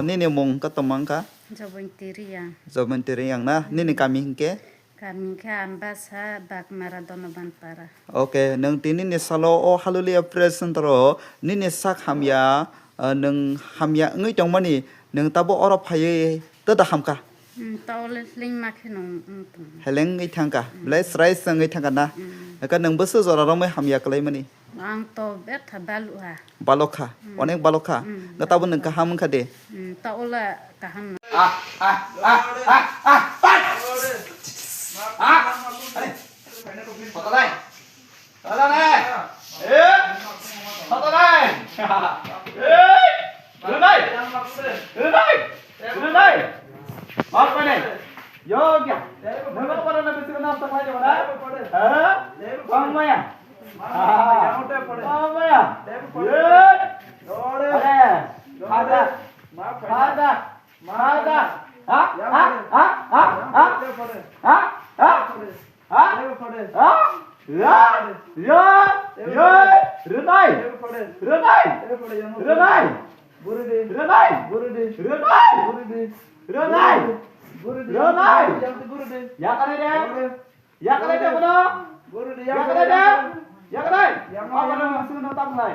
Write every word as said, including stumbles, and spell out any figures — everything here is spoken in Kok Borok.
Nini mung wngkha tongma wngkha? Jobonti Riyang. Jobonti Riyang na? Nini kami hinkhe? Kami hinkhe Ambasa, Bagmara, Donobanpara. Okay, nwng tinini salo o Hallelujah Praise Center o nini sak hamya, ah, nwng hamya wngwi tongmani, nwng tabo oro phaiwi twda hamkha? Hmm, ta ole hlengma khe nwng wng tong. Heleng wngwi thangkha, belai srai se wngwi thangkha na? Hmm. Eka nwng bwswk jora romwi hamya kwlaimani? Ang to betha balukha. Balokha, hmm, onek balokha. Hmm. Nga tabuk nwng kaham wngkha de. Hmm, ta ola kaham. Ah, ah, ah, ah, ah, ah! Ah! Are! Pata dai! Pata dai! Eh! Pata dai! Eh! Rwnai! Rwnai! Rwnai! Maaf koi nai. Yo kya? Nang apa na bisi na apa kaya mana? Ha? Bang maya. Ah. Bang maya. Ye. Ada. Ada. Ada. Ada. Ha? Ha? Ha? Ha? Ha? Ha? Ha? Ha? Ha? Ya! Ya! Ya! Rwnai! Rwnai! Rwnai! Rwnai! Rwnai! Rwnai! Rwnai! Yakarede! Yakarede bono! Yakarede! Yakarede! Abono masuk no tamnai!